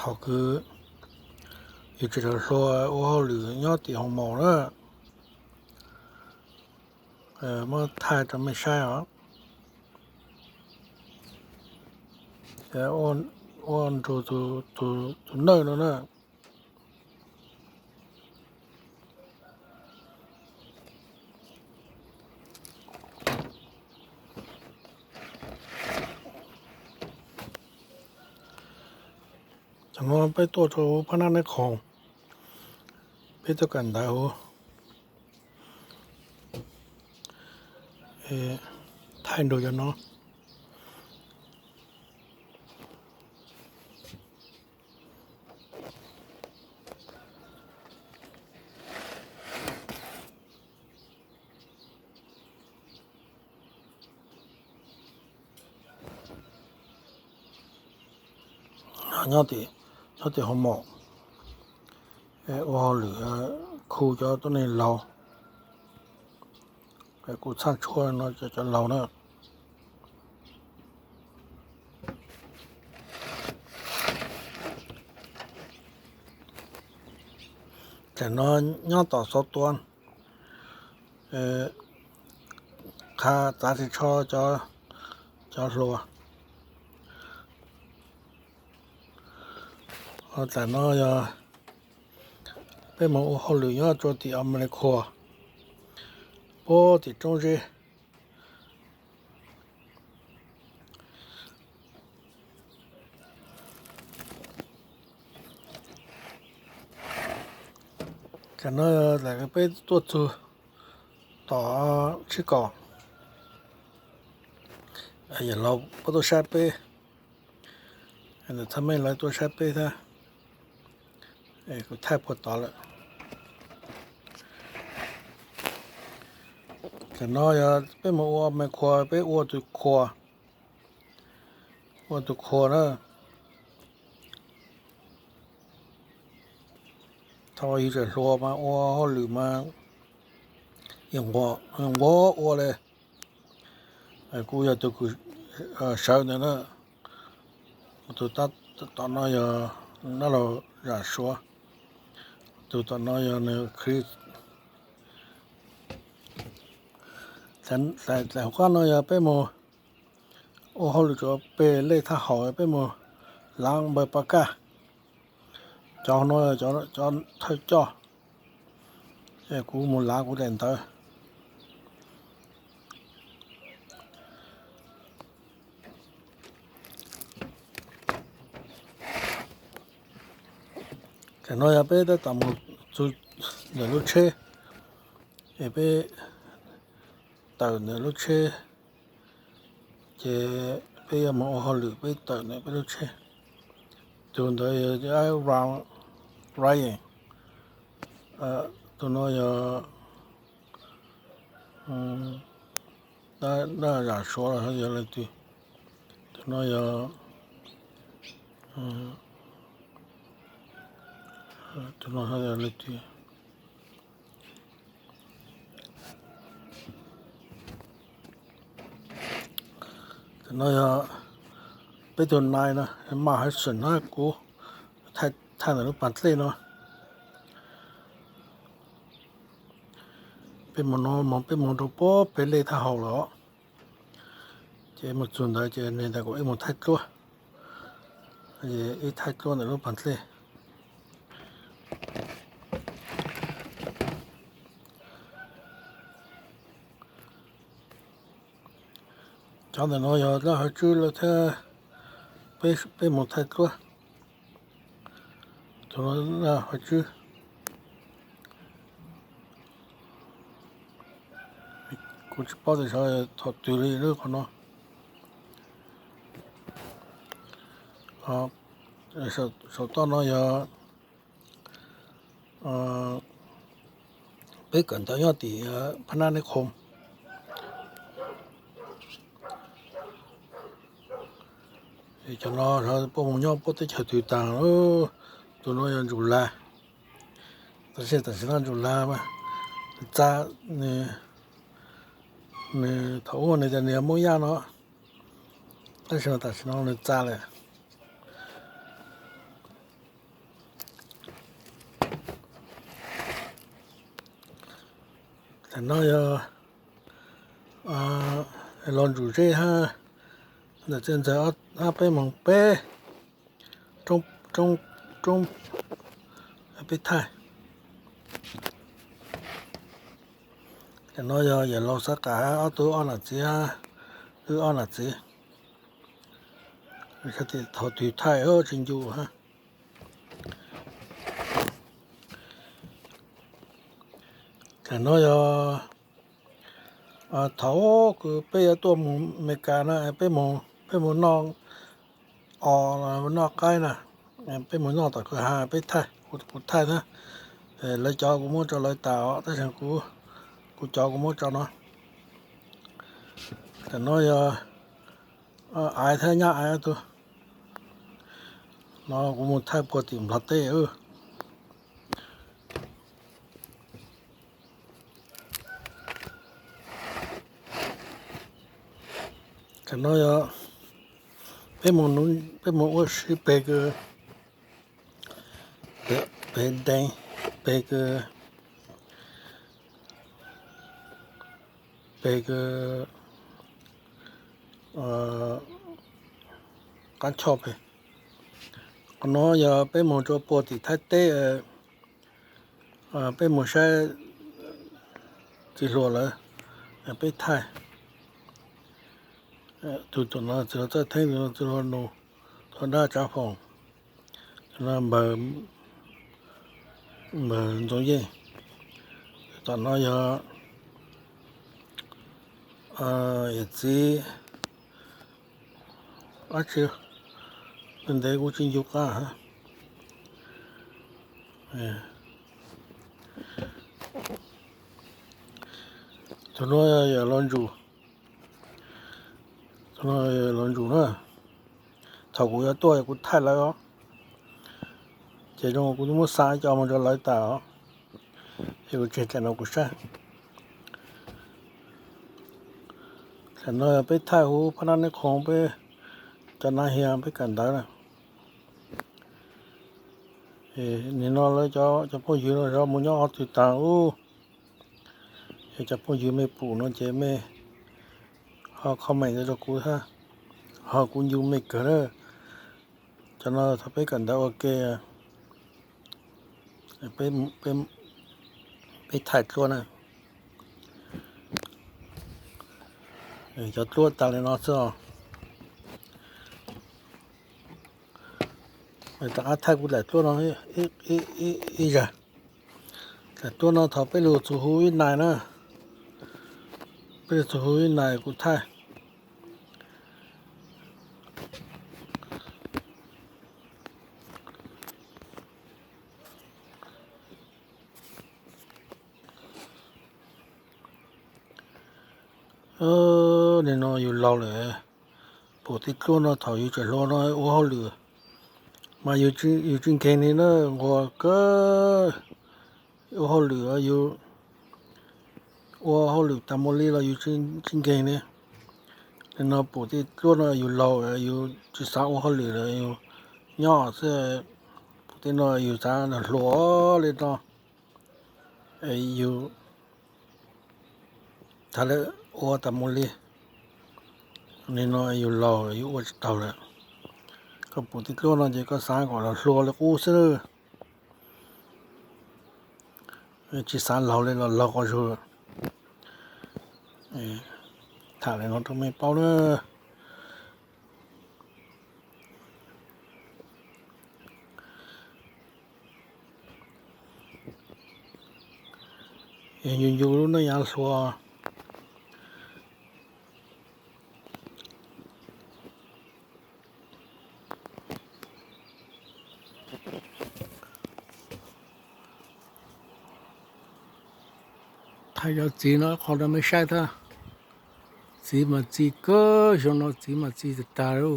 Thaum kws yus tseem hluas ua hauj lwm nyob tim Hoos Maum na, muab thaij rau mej saib os. Ua nrug tus nawj no na. Cov no peb tuaj rau Phab Nab Neb Khoom, peb tuaj kawm ntawv huv, thaij nrug cov no. Nyob tim Hoos Maum, ua hauj lwm khu cov tuab neeg laug, kuv txhaj tshuaj no cov laug na. Tam no nyob tom Xauv Tuav, qha txav tsis tsho cov hluas. Tam no yog peb moog ua hauj lwm nyob rua tim Amelikas, puag tim roob zeb. Tam no peb tuaj txug tom Tshib Kaum, yawm laug puab tuaj saib peb, txhaj mej lawv tuaj saib peb thiab. Kuv thaij puag tod lawm. Tam no yog peb moog ua Amelikas, peb ua tus khuas, ua tus khuas na. Thaum yug tseem hluas mas ua hauj lwm mas yeej nquag ua le. Kuv yog tus kws sawv ntawd na. Tus tab tom no yog dab laug Zam Suav, tus tom no yog nws Chris. Thaum qab no yog peb moog ua hauj lwm rua peg lej thaj haum, peb moog lav npaws pas kaj. Cov no cov thawj coj, kuv moog lav kuv daim ntawv. Tam no yog peb tab tom moog txug ntawm lub tsheb, es peb tawm ntawm lub tsheb, ces peb yuav moog ua hauj lwm peb tawm ntawm peb lub tsheb. Tus ntawd yog Ryan, tus no yog dab Zam Suav los yog leej twg. Tus no yog, tus no yog leej twg. Tam no yog peb tug nai no, Maj Hav Xwm na, kuv thaij ntawm lub pas dlej no. Peb moog no moog peb moog rau puag peg lej thaj haum lawm, ces moog txug ntawd ces nwg tas kuas ib moog thaij dluab, ib thaij dluab ntawm lub pas dlej. Cov ntawm no yog dab Hav Tswb lawm thiab, peb moog thaij dluab. Tus no dab Hav Tswb, kuv tsis paub tias thaum twg li lub qhov no. Saum toj no yog peb kawm ntawv nyob tim Phab Nab Neb Khoom. Cov no puab moog nyob puab teb chaws twg taag. Tus no yog Ntsuj Lag. Tab sis tam sim no Ntsuj Lag mas txav, nws, thaum ub nws tas nws yog Moob Yaj no, tab sis tam sim no nws txav lawm. Tam no yog los ntsum zeb hab, ntawm txij ntxawg hab peb moog peb roob, roob peb thaij. Tam no yog yawm laug Xab Qas hab ob tug ob nam txiv, wb ob nam txiv, thaum twg thaij tsis ncu hab. Tam no yog thaum kws peb yuav tuaj moog Amelikas na, peb moog noj os, noj qaib na, peb moog noj tom kwj ha peb thaij, kuv thaij na. Lawv cov kuv muab tso lawv tas os, tab sis kuv cov kuv muab tso no. Tam no yog aiv thiab nyab aiv ob tug. No kuv moog thaij puag tim Nplog teb. Tam no yog peb moog ua si peg kws, peg deev, peg kws, peg kws qab choj peg. Qhov no yog peb moog rua puag tim Thaib teb, peb moog saib txiv hluas lawv, peb thaij. Tug tom no txiv hluas Txawj Theeb, tug no txiv hluas Nus, tug dab Tsav Foom, tug no npawg Ntxoov Yeej. Tom no yog yawm txiv dab tsi, ntev kuv tsis ncu qab. Tug no yog los ntsum, tug no los ntsum na. Thaum kuv yuav tuaj kuv thaij lawv os, ces zoo kuv muab xa cov moog rua lawv tas os, es kuv tseg tam no kuv saib. Tam no peb thaij huv Phab Nab Neb Khoov peb cov nav hias peb kawm ntawv na. Nim no lawv cov phooj ywg no yog mus nyob qhov twg taag ub, yog cov phooj ywg mej pum no ces mej ho comment rua kuv hab, ho kuv ncu mej kawg na. Cov no thaum peb kawm ntawv ua ke, peb thaij dluab na. Cov dluab tas li no xwb os. Rov qab thaij kuv daim dluab no ib zag. Daim dluab no thaum peb lug txug huv ib nais na, peb lug txug huv ib nais kuv thaij. Nim no yus laug lawm, pum tej dluab no thaum yus tseem hluas no ua hauj lwm mas yus tsis nkeeg li na, nquag kawg. Ua hauj lwm, yus ua hauj lwm tas mus li los yus tsis nkeeg li. Nim no pum tej dluab no yus laug, yus tsis xav ua hauj lwm lawm, yus nyob xwb. Pum tej no yus xav hluas li no, yus thaum lawv ua tas mus li. Nim no yus laug yus ua tsis taug lawm. Koj pum tej dluab no ces koj xav kom los hluas li qub xwb, tsis xav laug li los laug quas zug. Tham li no rau mej paub na. Yog ncu ncu lub neej yav hluas. Thaij cov txiv no qhov rau mej saib thiab. Txiv mas txi kawg, xyoo no txiv mas txi tag tag li.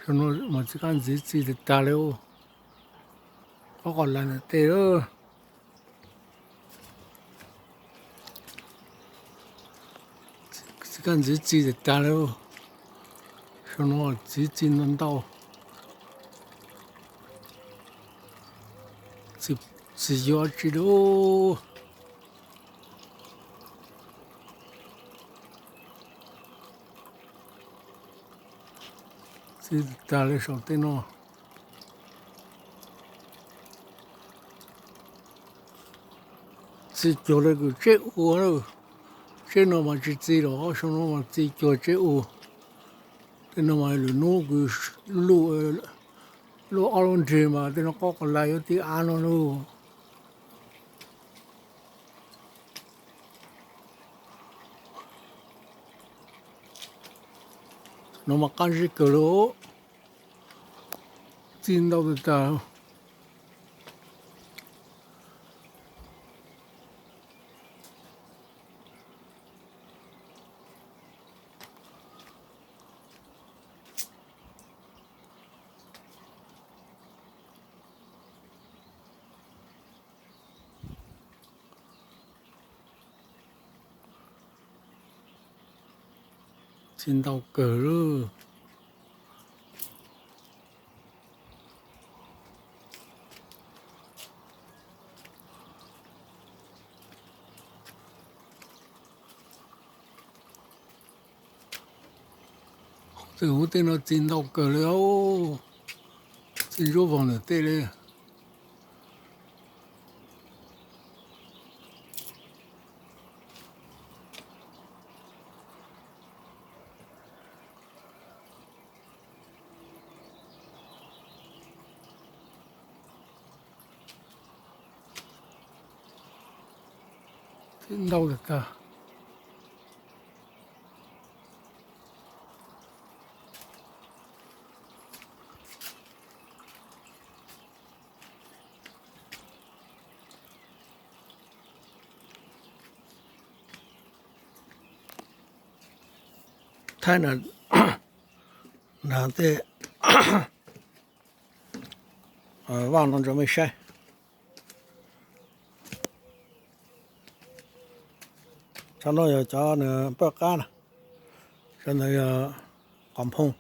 Xyoo no mas txiv kab ntxiv txi tag tag li, qob qos lawv ntawm tej. Txiv kab ntxiv txi tag tag li, Saum no txiv txi ntau ntau, txi yuav tsi lawm. Txi tag li saum tej no. Txi cuag li kws tseb ua, tseb no mas tsis txi los, saum no mas txi cuag tseb ua. Tej no mas lwm hnub kws luj ob lub nrig mas tej no qaub qas lais yuav tib av no lauj. No mas qab zib kawg li, txi ntau tag tag. Txi ntau kawg lawm. Tej huv tej no txi ntau kawg li, txi ntsuab vog ntawm tej li. Txi ntau tag tag. Thaij na, tej vaj no rau mej saib. Tsob no yog cov nws paj qab na, cov ntawd yog qos nphoo.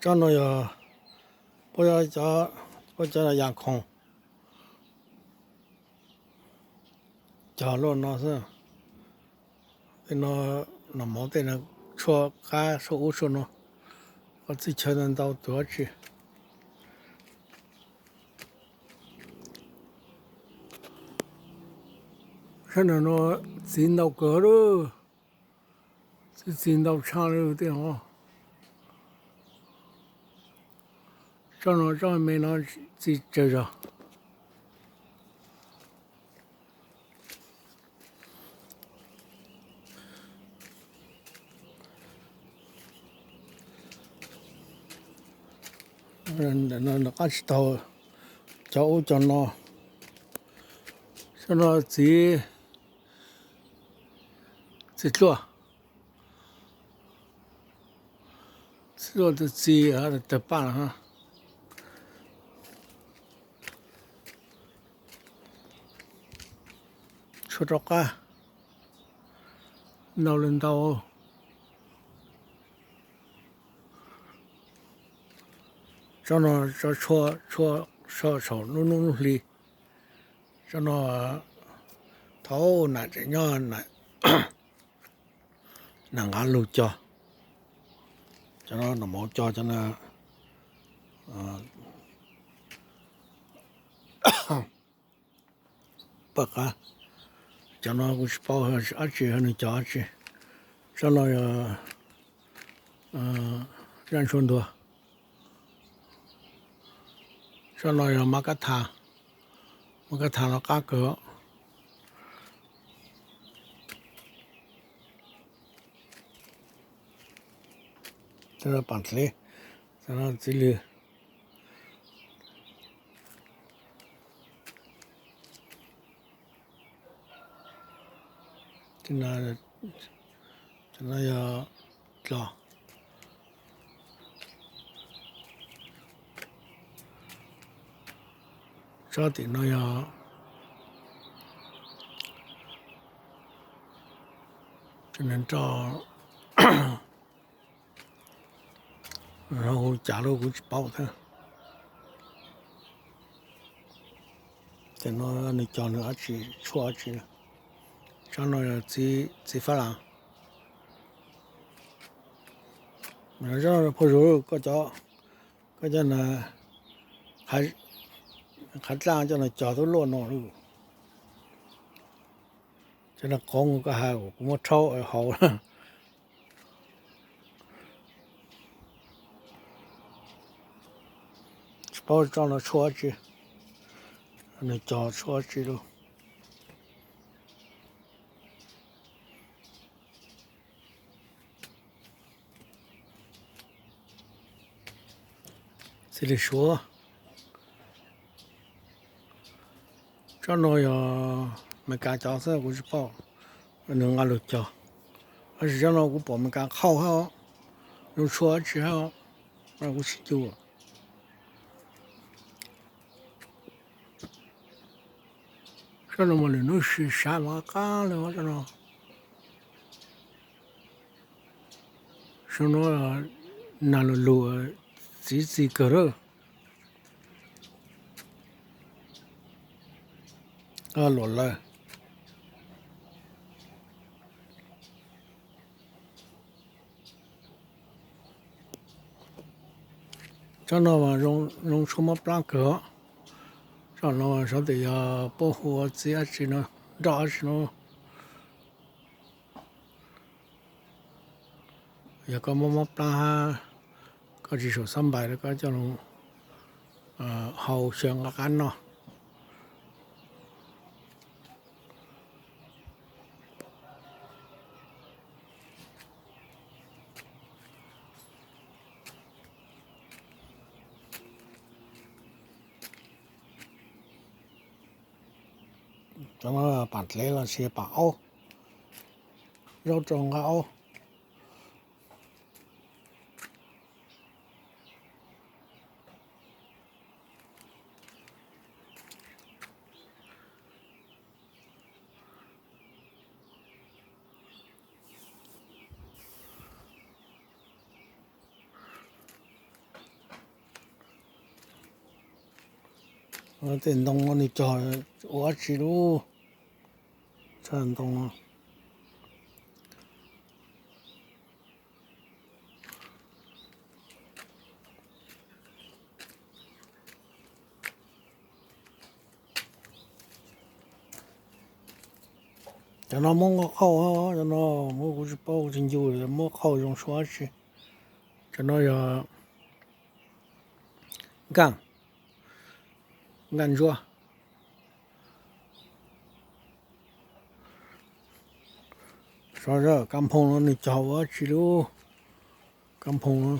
Tsob no yog puab cov, puab cov yas khoom, cog luaj no xwb. Tej no, noj mov tej no tshuaj qab tshuaj ub tshuaj no, koj txij chaw ntau ntau tus dab tsi. Sab no no txiv ntau kawg lawm, txiv txiv ntau tshaj li tej no. Tsob no tsob me no txiv tsawg zog. Ntawm no nws qab tsis taug cov ub cov no. Tsob no txiv, txiv dluaj, txiv dluaj txiv tawg paj. Tshuaj rov qab ntau li ntau. Tsob no tsob tshuaj, tshuaj saum nub nub hli. Tsob no thaum nam tseem nyob, nam nqa lug cog, cov no nam mauv cog cov no. Paj qab, cov no kuv tsis paub dab tsi nws cog dab tsi. Tsob no yog zaj ntshua ntuag. Tsob no yog mab kab tha, mab kab tha no qab kawg. Tsob no paam dlev, tsob no txiv lws. Cov no yog dlo, cov no yog dlo. Tsob tim no yog, roj, hu cas lawm kuv tsis paub thiab. Tim no nws cog nws dab tsi, tshuaj dab tsi. Tsob no yog txiv fab las. Tsob no phauj Zuag, koj cov, koj cov na, qhav dlaj coj no cog tub luaj no lauj. Cov no qoov koj hais kuv muab rhaub haus. Tsis paub tsob no tshuaj dab tsi, nws cog tshuaj dab tsi lauj. Txiv lws suav. Tsob no yog Amelikas cov xwb kuv tsis paub, nws nqa lug cog. Tab sis tsob no kuv pom Amelikas qhauj hab, zoo tshuaj dab tsi hab, kuv tsis ncu. Tsob no mas lwm hnub sim sav mas qab qab li tsob no. Tsob no nag lug lug, txiv txi kawg lawm. Luam lawm. Tsob no zoo tshuaj mob plab kawg os. Tsob no xyov tias yog puab hu ua txiv dab tsi no, nroj dab tsi no. Yog koj mob mob plab hab koj tsis saum xab npais los koj coj lug hau xyaw nqa qab noj. Cov no pam dlev los sis pam aub, zaub rau nqa aub. Tej ntoo no nws cog ua dab tsi lauj? Tsob ntoo no. Cov no muab nqa qhauj, cov no muab, kuv tsis paub, kuv tsis ncu muab qhauj zoo tshuaj dab tsi. Cov no yog nkaaj, nkaaj ntsuab. Sov zaj kab nphoo no nws cog ua dab tsi lauj? Kab nphoo no.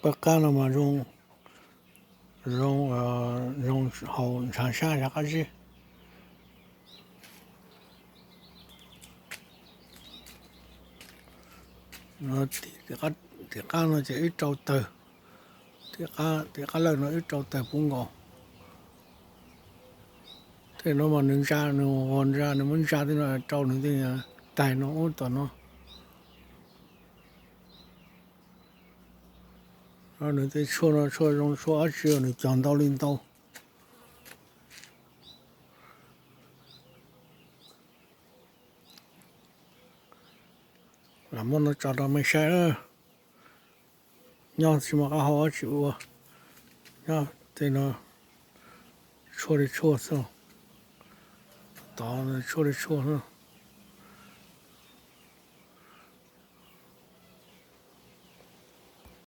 Paj qab no mas zoo, zoo haus ntshav sab ntshav qab zib. Tim qab no ces wb rau tawg, tim qab lawj no wb rau tawg pub nkaus. Tej no mas nws ntsa, nws ua ntsa, nws muab ntsa tej no rau nws tej taig no ub tom no. Nws tej tshuaj no tshuaj zoo tshuaj dab tsi nws cog ntau li ntau. Lam muab no tso rau mej saib. Nyob tsis muaj qab hau dab tsi ua. Nyob tej no tshuaj li tshuaj xwb. Tod tshuaj li tshuaj xwb.